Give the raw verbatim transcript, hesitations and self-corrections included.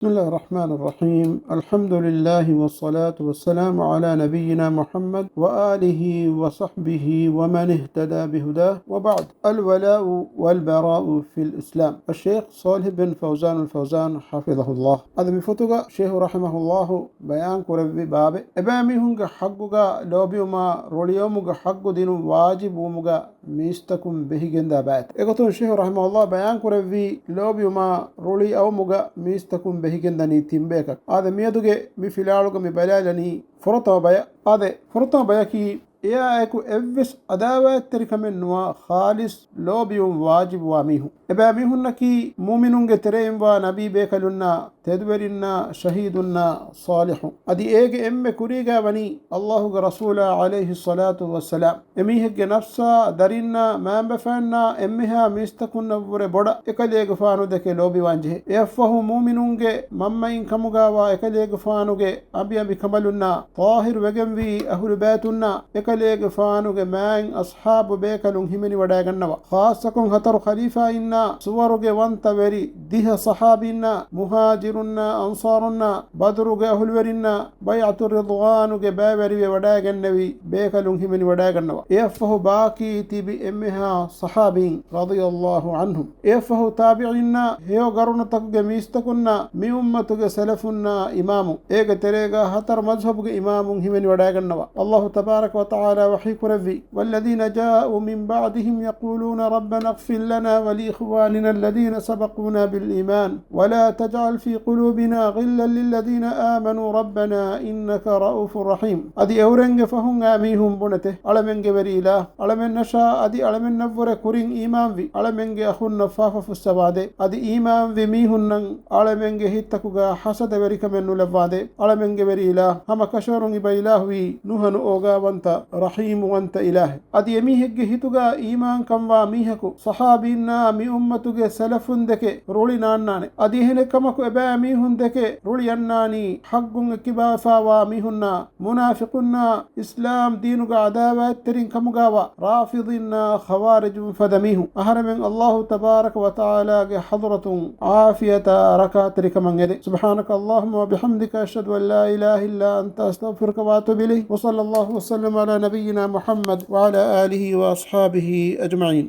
بسم الله الرحمن الرحيم. الحمد لله والصلاة والسلام على نبينا محمد وآله وصحبه ومن اهتدى بهداه، وبعد. الولاء والبراء في الإسلام. الشيخ صالح بن فوزان الفوزان حفظه الله. އަދި މި ފޮތުގަ ޝޭޚު ރަޙިމަހުﷲ ބަޔާން ކުރެއްވި ބާބެއް، އެބައިމީހުންގެ ޙައްޤުގަ ލޯބިވުމާ ރުޅިއައުމުގެ ޙައްޤު ދިނުން ވާޖިބުވުމުގަ މީސްތަކުން ބެހިގެންދާ ބައިތައް. އެގޮތުން ޝޭޚު ރަޙިމަހުﷲ ބަޔާން ކުރެއްވީ، ލޯބިވުމާ ރުޅިއައުމުގަ މީސްތަކުން ބެހިގެންދަނީ ތިން ބަޔަކަށް. އާދެ، މިއަދުގެ މި ފިލާވަޅުގަ މި ބަލާލަނީ ފުރަތަމަ ބަޔަށް. އާދެ، ފުރަތަމަ ބަޔަކީ، އެއާއެކު އެއްވެސް އަދާވާތްތެރިކަމެއް ނުވާ، ޚާލިޞް ލޯބިވުން ވާޖިބުވާ މީހުން. އެބައިމީހުންނަކީ މުއުމިނުންގެ ތެރެއިންވާ ނަބީ ބޭކަލުންނާ، ތެދުވެރިންނާ، ޝަހީދުންނާ، ޞާލިޙުން. އަދި އޭގެ އެންމެ ކުރީގަ ވަނީ ﷲގެ ރަސޫލާ ޢަލައިހިއްޞަލާތު ވައްސަލާމް. އެމީހެއްގެ ނަފްސާ، ދަރިންނާ، މައިންބަފައިންނާ އެންމެހާ މީސްތަކުންނަށްވުރެ ބޮޑަށް އެކަލޭގެފާނު ދެކެ ލޯބިވާންޖެހޭ. އެއަށްފަހު މުއުމިނުންގެ މަންމައިން ކަމުގަވާ އެކަލޭގެފާނުގެ އަނބިއަނބިކަނބަލުންނާ، ޠާހިރު ވެގެންވީ އަހުލު ބައިތުންނާ، އެކަލޭގެފާނުގެ މާތް އަޞްޙާބު ބޭކަލުން ހިމެނިވަޑައިގަންނަވާ. ޚާއްޞަކޮށް ހަތަރު ޚަލީފާއިންނާ، ސުވަރުގެ ވަންތަ ވެރި ދިހަ ޞަޙާބީންނާ، މުހާޖިރުންނާ، އަންޞާރުންނާ، ބަދުރުގެ އަހުލުވެރިންނާ، ބައިޢަތު ރިޟްވާނުގެ ބައިވެރިވެ ވަޑައިގެންނެވި ބޭކަލުން ހިމެނި ވަޑައިގަންނަވާ. އެއަށްފަހު ބާކީ ތިބި އެންމެހާ ޞަޙާބީން، ރަޟިޔަﷲ ޢަންހުމް. އެއަށްފަހު ތާބިޢީންނާ، ހެޔޮ ގަރުނުތަކުގެ މީސްތަކުންނާ، މި އުއްމަތުގެ ސަލަފުންނާ އިމާމުން. އޭގެ ތެރޭގަ ހަތަރު މަޒްހަބުގެ އިމާމުން ހިމެނި ވަޑައިގަންނަވާ. ﷲ ތަބާރަކަ ވަތަޢާލާ ވަޙީ ކުރެއްވީ، والذين جاءوا من بعدهم يقولون ربنا اغفر لنا ولإخواننا الذين سبقونا بالإيمان ولا تجعل في قلوبنا غلا للذين آمنوا ربنا إنك رءوف رحيم. އަދި އެއުރެންގެ ފަހުން އާ މީހުން ބުނެތެ، އަޅަމެންގެ ވެރި އިލާހް، އަޅަމެންނަށާ އަދި އަޅަމެންނަށްވުރެ ކުރިން އީމާންވި އަޅަމެންގެ އަޚުންނަށް ފާފަ ފުއްސަވާދޭ. އަދި އީމާންވި މީހުންނަށް އަޅަމެންގެ ހިތްތަކުގަ ޙަސަދަވެރިކަމެއް ނުލައްވާދޭ. އަޅަމެންގެ ވެރި އިލާހް، ހަމަ ކަށަވަރުން އިބަ އިލާހުވީ ނުހަނު އޯގާވަންތަ، ރަޙީމުވަންތަ އިލާހެއް. އަދި އެމީހެއްގެ ހިތުގަ އީމާންކަންވާ މީހަކު ޞަޙާބީންނާ މި އުއްމަތުގެ ސަލަފުން ދެކެ ރުޅި ނާންނާނެ. އަދި އެހެނެއްކަމަކު އެބައިމީހުން ދެކެ ރުޅި އަންނާނީ ޙައްޤުން އެކިބާފާވާ މީހުންނާ، މުނާފިޤުންނާ، އިސްލާމް ދީނުގެ އަދާވާތްތެރިން ކަމުގަވާ ރާފިޟީންނާ ޚަވާރިޖުން ފަދަ މީހުން. އަހަރެމެން ﷲ ތަބާރަކަ ވަތަޢާލާގެ ޙަޟްރަތުން ޢާފިޔަތާ ރަކާތެރިކަމަށް އެދެ. سبحانك اللهم وبحمدك، أشهد أن لا إله إلا أنت، أستغفرك وأتوب إليك. وصلى الله وسلم على نبينا محمد وعلى آله وأصحابه أجمعين.